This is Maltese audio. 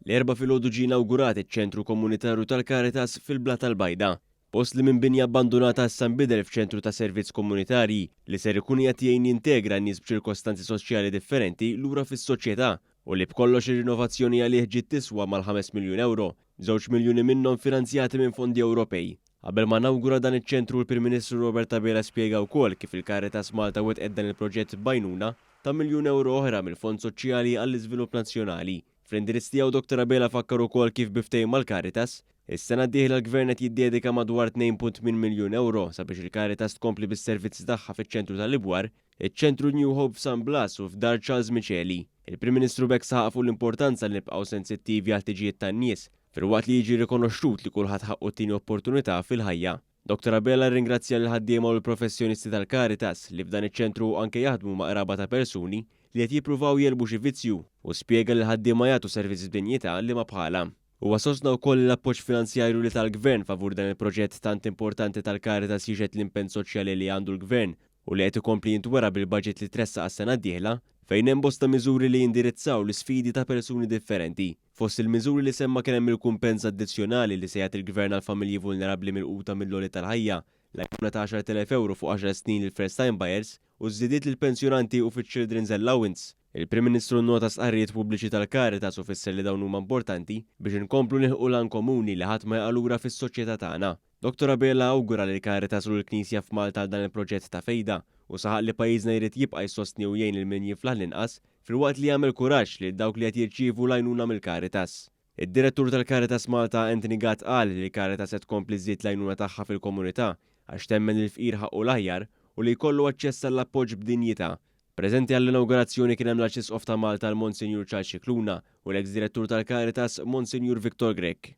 L-Erbgħa filgħodu ġie inawgurat iċ-Ċentru Komunitarju tal-Caritas fil-Blata l-Bajda. Post li minn binja abbandunata issa nbidel f'ċentru ta' servizz komunitarji li ser ikun qiegħed jgħin jintegra nies b'ċirkostanzi soċjali differenti lura fis-soċjetà u li b'kollox ir-rinovazzjoni għalih ġiet tiswa mal-ħames miljun ewro, żewġ miljuni minnhom finanzjati minn fondi Ewropej. Qabel ma nawgura dan iċ-ċentru l-Prim Ministru Robert Abela spjega wkoll kif il-Caritas Malta wettqet dan il-proġett b'għajnuna ta' miljun ewro oħra mill-Fond Soċjali għall-Iżvilupp Nazzjonali. Fl-indirizz tiegħu Dottor Abela fakkar ukoll kif bi ftehim mal-Caritas, is-sena d-dieħla l-Gvern qed jiddedika madwar 2.8 miljun ewro sabiex il-Caritas tkompli bis-servizzi tagħha fiċ-ċentru tal-Ibwar, iċ-ċentru New Hope f'San Blas u f'Dar Charles Miceli. Il-Prim Ministru b'hekk saħaq fuq l-importanza li nibqgħu sensittivi għall-ħtiġijiet tan-nies, filwaqt li jiġi rikonoxxut li kulħadd ħaqqu t-tieni opportunità fil-ħajja. Dottor Abela rringrazzja lill-ħaddiema u l-professjonisti tal-Caritas li f'dan iċ-ċentru anke jaħdmu ma' qraba ta' persuni li qed jippruvaw jegħlbu xi vizzju u spjega li l-ħaddiema jagħtu servizz b'dinjità liema bħalha. Huwa sostna wkoll li l-appoġġ finanzjarju li ta l-Gvern favur dan il-proġett tant importanti tal-Caritas jixhed l-impenn soċjali li għandu l-Gvern u li qed ikompli jintwera bil-baġit li tressaq għas-sena d-dieħla fejn hemm bosta miżuri li jindirizzaw l-isfidi ta' persuni differenti. Fost il-miżuri li semma kien hemm il-kumpens addizzjonali li se jagħti l-Gvern għall-familji vulnerabbli milquta mill-għoli tal-ħajja, l-għajnuna ta' 10,000 ewro fuq għaxar snin lill-first time buyers u ż-żidiet lill-pensjonanti u fiċ-children's allowance. Il-Prim Ministru nnota stqarrijiet pubbliċi tal-Caritas u fisser li dawn huma importanti biex inkomplu nilħqu l-għan komuni li ħadd ma jaqa' lura fis-soċjetà tagħna. Dottor Abela awgura lill-Caritas u lill-Knisja f'Malta għal dan il-proġett ta' fejda u saħaq li pajjiżna jrid jibqa' jsostni u jgħin lil min jiflaħ l-inqas filwaqt li jagħmel kuraġġ lil dawk li qed jirċievu l-għajnuna mill-Caritas. Id-Direttur tal-Caritas Malta Anthony Gatt qal li l-Caritas qed tkompli żżid l-għajnuna tagħha fil-komunità għax temmen li l-fqir ħaqqu l-aħjar u li jkollu aċċess għall-appoġġ b'dinjità. Preżenti għall-inawgurazzjoni kien hemm l-Arċisqof ta' Malta l-Monsinjur Charles Scicluna u l-eks Direttur tal-Caritas Monsinjur Victor Grech.